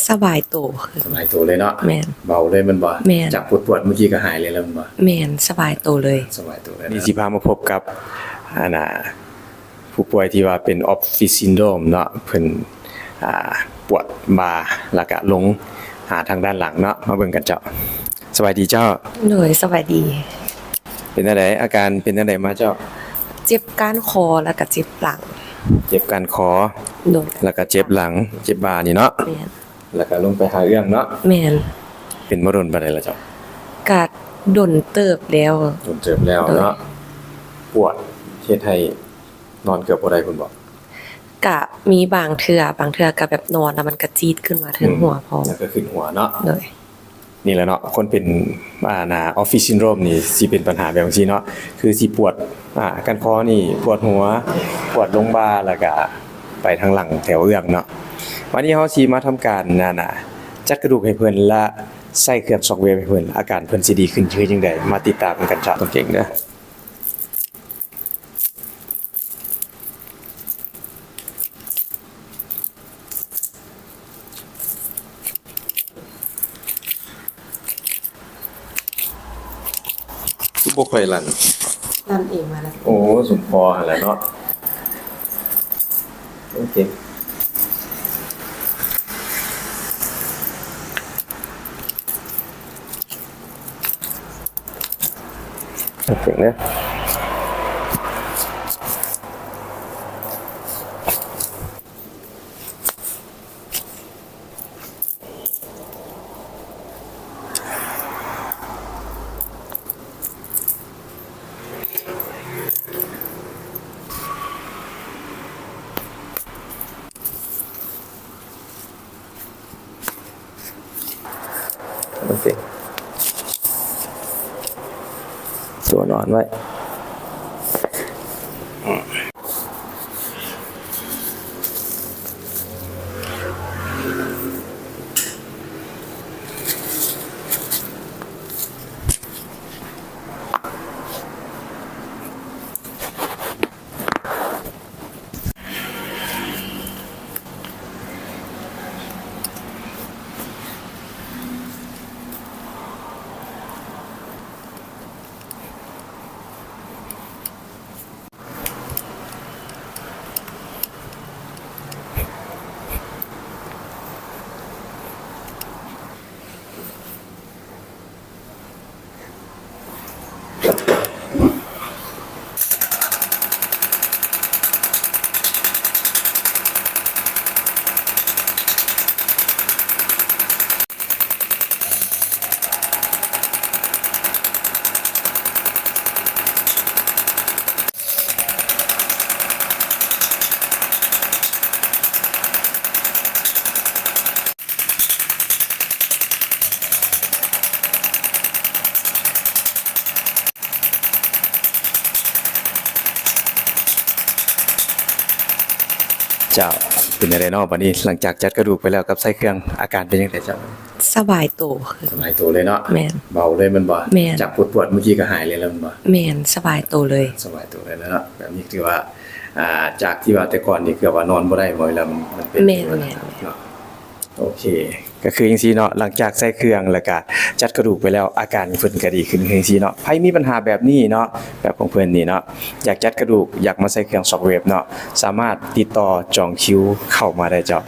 ສະບາຍໂຕຂຶ້ນ. ສະບາຍໂຕເລີຍເນາະ. ແມ່ນ. ເບົາເລີຍແມ່ນບໍ່? ແມ່ນ. ຈາກປວດໆເມື່ອກີ້ກໍຫາຍເລີຍແລ້ວແມ່ນບໍ່? ແມ່ນ, ສະບາຍໂຕເລີຍ. ສະບາຍໂຕເລີຍ. ນີ້ຊິພາມາພົບກັບ ອັນນ່າ ຜູ້ປ່ວຍທີ່ວ່າເປັນ Office Syndrome ເນາະ, ເພິ່ນ ອ່າ ປວດບ່າ ແລ້ວກະລົງຫາທາງດ້ານຫຼັງເນາະ, ມາເບິ່ງກັນເຈົ້າ. ສະບາຍດີເຈົ້າ. ໂດຍ ສະບາຍດີ. ເປັນຈັ່ງໃດ? ອາການເປັນຈັ່ງໃດມາເຈົ້າ? ເຈັບກ້ານຄໍ ແລ້ວກະເຈັບຫຼັງ. ເຈັບກ້ານຄໍ. ໂດຍ. ແລ້ວກະເຈັບຫຼັງ ເຈັບບ່ານີ້ເນາະ. ແມ່ນ. ແລ້ວກະລົງໄປຫາເອື້ອງເນາະ. ແມ່ນ. ເປັນມາດົນປານໃດລະເຈົ້າ? ກະດົນເຕີບແລ້ວ. ດົນເຕີບແລ້ວເນາະ. ໂດຍ. ປວດເຮັດໃຫ້ນອນເກືອບບໍ່ໄດ້ພຸ້ນບໍ? ກະມີບາງເທື່ອ, ບາງເທື່ອກະແບບນອນແລ້ວມັນກະຈີດຂຶ້ນມາເທິງຫົວພ້ອມ. ອືມ ແລ້ວກະຂຶ້ນຫົວເນາະ. ໂດຍ. ນີ້ແຫຼະເນາະ, ຄົນເປັນ ອ່າ ນາ Office Syndrome ນີ້ຊິເປັນບັນຫາແບບຈັ່ງຊີ້ເນາະ, ຄືຊິປວດ ອ່າ ກ້ານຄໍນີ້ ປວດຫົວ ປວດລົງບ່າ ແລ້ວກະໄປທາງຫຼັງແຖວເອື້ອງເນາະ. ບາດນີ້ເຮົາຊິມາທຳການ ນາ ນາ ຈັດກະດູກໃຫ້ເພິ່ນ ແລະ ໃສ່ເຄື່ອງຊັອກເວບໃຫ້ເພິ່ນ, ອາການເພິ່ນຊິດີຂຶ້ນຄືຈັ່ງໃດ ມາຕິດຕາມນຳກັນເຈົ້າ. ໂຕເກັ່ງເດີ. ຄືບໍ່ຄ່ອຍລັ່ນ? ລັ່ນເອງມາແລ້ວ. ໂອ້ ສົມພໍຫັ້ນແຫຼະເນາະ. ໂອເຄ. ໂອເຄເດີ. ໂອເຄ ຕົວນອນໄວ້. ເຈົ້າ ເປັນຈັ່ງໃດເນາະ ບາດນີ້ ຫຼັງຈາກຈັດກະດູກໄປແລ້ວກັບໃສ່ເຄື່ອງ ອາການເປັນຈັ່ງໃດເຈົ້າ? ສະບາຍໂຕຂຶ້ນ. ສະບາຍໂຕເລີຍເນາະ. ແມ່ນ. ເບົາເລີຍແມ່ນບໍ່? ແມ່ນ. ຈາກປວດໆມື້ກີ້ກໍຫາຍເລີຍແມ່ນບໍ່? ແມ່ນ ສະບາຍໂຕເລີຍ. ສະບາຍໂຕເລີຍເນາະ. ແບບນີ້ຖືວ່າ ອ່າ ຈາກທີ່ວ່າແຕ່ກ່ອນນີ້ເກືອບວ່ານອນບໍ່ໄດ້ບໍ່ ແລ້ວມັນ ມັນເປັນ. ແມ່ນ ແມ່ນ ເນາະ. ໂອເຄ ກໍຄືຈັ່ງຊີ້ເນາະ ຫຼັງຈາກໃສ່ເຄື່ອງ ແລ້ວກະຈັດກະດູກໄປແລ້ວ ອາການເພິ່ນກະດີຂຶ້ນຈັ່ງຊີ້ເນາະ. ໃຜມີບັນຫາແບບນີ້ເນາະ ແບບຂອງເພິ່ນນີ້ເນາະ ຢາກຈັດກະດູກ ຢາກມາໃສ່ເຄື່ອງຊັອກເວບເນາະ ສາມາດຕິດຕໍ່ຈອງຄິວເຂົ້າມາໄດ້ເຈົ້າ.